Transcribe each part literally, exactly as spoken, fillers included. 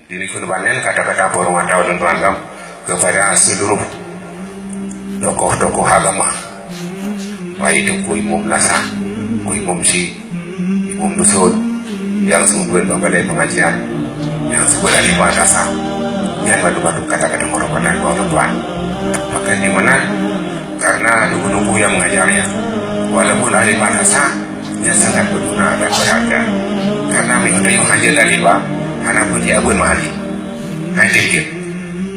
Di likot banan kata-kata penghormatan ulôn tuan agam kepada seluruh tokoh-tokoh agama, baik itu Teungku Imum Lasa, Teungku Imum Syiek, Imum Dusun, nyang seumeubeuet bak balai pengajian, nyang seumeubeuet ahli madrasah, nyan batu-batu kata-kata penghormatan bak ulôn tuan. Maka di mana karena nunggu-nunggu nyang mengajar nyan, walaupun ahli madrasah, nyan sangat berguna dan berharga. Karena meunyoe tanyoe hana jeuet ahli ba, hana peue jeuet beuet meuhali. Hai tiket.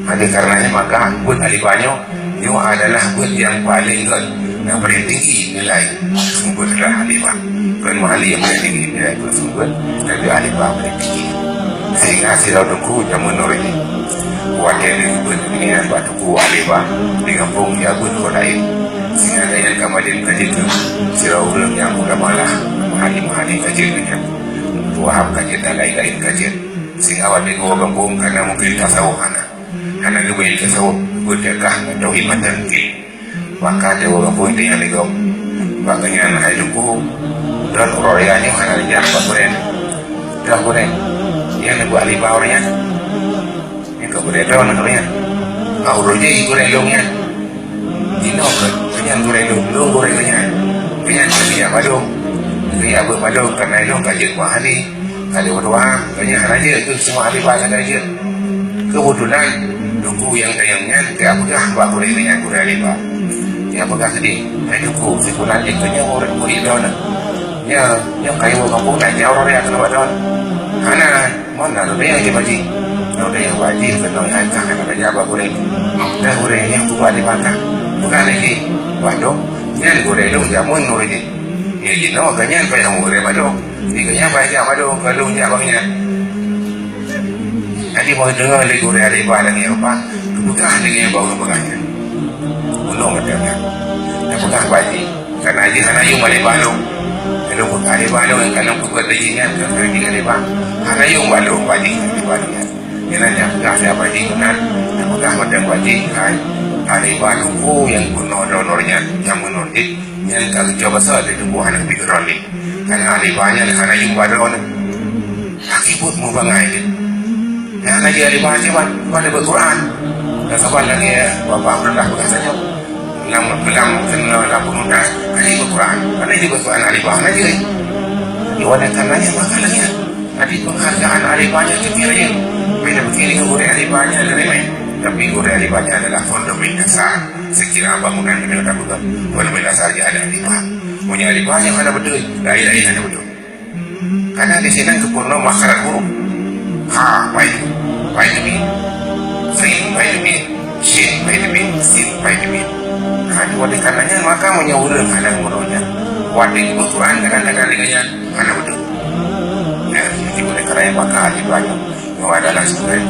Oleh karenanya maka beuet ahli ba nyoe, nyoe adalah beuet nyang paling gét dan paling tinggi nilai seumeubeuet adalah ahli ba. Beuet meuhali nyang paling tinggi nilai beuet seumeubeuet, tapi ahli ba paling tinggi. Sehingga sidroe teungku jameun nuri watée geubeuet nyan bak teungku ahli ba di gampông, ya beuet kon laén. Sehingga gobnyan ka madem ka jeuet keu sidroe ureuëng nyang ulama lah, meuhali-meuhali ka jeuet nyan. Wahab ka jeuet dan laén-laén ka jeuet. Sehingga watée geuwoe gampông kana mungken tasawuf hana. Hana geubayeue tasawuf, beuet gagah ngon tauhid mantong mungken. Maka geuwoe gampông tanyong lé gob. Bak gobnyan hai teungku, droe uroe raya nyoe hana rijang bak gurée. Droe gurée, nyang neubuet ahli ba ureuëng nyan. Nyang ka gurée droe na gurée nyan. Ka ureuëng jih gurée lôn nyan. Jinoe keu nyan gurée lôn, lôn gurée gobnyan. Gobnyan ka geujak padum. Geujak beuet padum, kareuna lôn ka jeuet meuhali. Ka lheueh meutuha, gobnyan hana jeuet, keu seumah ahli ba sagai jeuet. Keubeutulan, teungku nyang tanyong nyan ka peugah bak gurée gobnyan, gurée ahli ba. Nyang peugah keudeh, "Hai teungku, si fulan jih keu nyoe murit-murit droeneuh. Nyoe, nyoe ka iwoe gampông dan nyoe uroe raya keunoe bak droeneuh." Hana, mon na ureuëng nyang jibaji. Ureuëng nyang baji keunoe nyan ka hana raja bak gurée. Dah gurée nyang peugah ahli ba ka. Peugah lé jih, "Waduh, nyan gurée lôn jameun ureuëng jih. Nyoe jinoe gobnyan payah gurée badoe." Di gobnyan bak jak padum, padum jak bak nyan. Jadi, bak deungoe lé gurée ahli ba lagée nyan rupa, geupeugah lagée nyan bak ureuëng peugah nyan. Bunoe meuteumé. Geupeugah bak jih, kareuna jih hana yum ahli ba lôn. Lalu peugah ahli ba lôn, nyang ka lôn peubuet lé jih nyan, ka keuneuk ahli ba. Hana yum bak lôn, bak jih ahli ba lôn nyan. Nyan geupeugah lé bak jih meunan, geupeugah mantong bak jih, hai, ahli ba lôn nyang bunoe droeneuh nyan, nyang bunoe jih, nyan ka geucok basa di tuboh aneuk bit droeneuh. Kareuna ahli ba nyan hana yum bak droeneuh. Akhé buet mubangai jih. Nyang hana jeuet ahli ba nyan, ban, ban beuet Quran. Dan saban lagée Bapak Abdullah peugah tanyoe. Lam, lam, lam, lam peununtas, hana jeuet beuet Quran. Hana jeuet beuet Quran ahli ba, hana jeuet. Di wana kareuna nyan, maka lagée nyan. Jadi penghargaan ahli ba nyan tinggi rayeuk. Beda begini dengan gurée ahli ba nyan dari main. Tapi gurée ahli ba nyan adalah fondamen dasar. Sekira bangunan keuneuk tapeugah, fondamen dasar jih ada ahli ba. Meunyoe ahli ba nyan hana beutôi, laén-laén hana beutôi. Karena di sinan geupeurunoe makhraj huruf. Ha, baik. Baik, baik. Sin, baik, baik. Shin, baik, baik. Sin, baik, baik. Ha, oleh karenanya, maka meunyoe ureuëng hana meunurunnya, watée geupeue Quran kadang-kadang dengan nyan hana beutôi. Ya, jadi oleh karenanya, maka di banyak nyoe adalah sebagai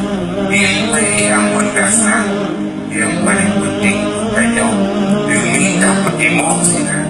nilai yang mendasar, yang paling penting untuk tanyoe demi dapat timoh sinan.